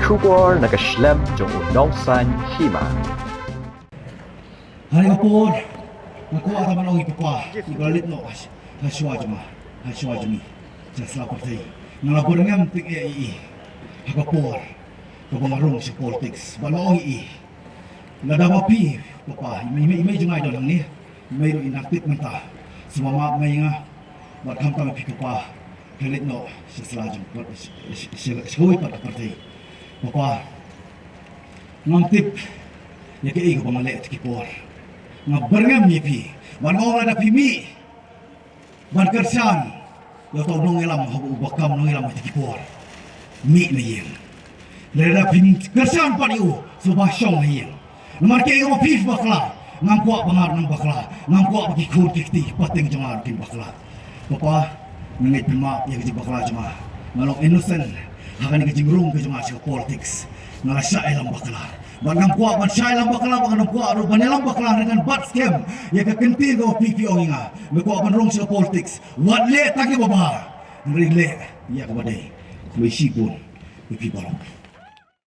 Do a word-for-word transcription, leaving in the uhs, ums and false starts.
Khubor na ka shlem jong u nongsaiñ hima. Ha kane ka por nga kwah tang ban ong ïa i Papa, iba la leit noh ha shuwa jong nga, ha shuwa jong ngi, sha sla pyrthei. Nga la byrngem tyngeh ïa i ha ka por kaba nga rung sha politics. Bad nga ong ïa i, lada ma phi Papa, i mei, i mei, i mei jong nga i don hangne, i mei ruh i nang tip mynta. Sngewbha map mei ïa nga. Bad khamtam ïa phi Papa, phi leit noh sha sla jong, sha, sha, sha, sha kawei pat ka pyrthei. Papa, ngam tip ïa kaei kaba nga leh ha ki por. Nga byrngem ïa phi. Bad nga ong lada phi mih ban kyrshan ïa uto u nongïalam, uba kam nongïalam ha ki por, mih na ïing. Lada phin kyrshan pat ïa u, sngewbha shong ha ïing. Namar kaei kaba phi bakla, ngam kwah ba nga ruh ngan bakla, ngam kwah ba ki khun ki kti pateng jong nga ruh kin bakla. Papa, nga ngeit phin map ïa ka jingbakla jong nga. Nga long innocent ha kane ka jingrung ka jong nga sha ka politics. Nga la shah ïalam bakla. Bad ngam kwah ban shah ïalam bakla, bad ngam kwah ruh ban ïalam bakla, hynrei ngan bat skhem ïa ka kyntien kaba phi phi ong ïa nga. Me kwah ban rung sha ka politics, wat leh tang ïa kaba bha, hynrei leh ïa kaba dei. Khublei shibun ïa phi baroh.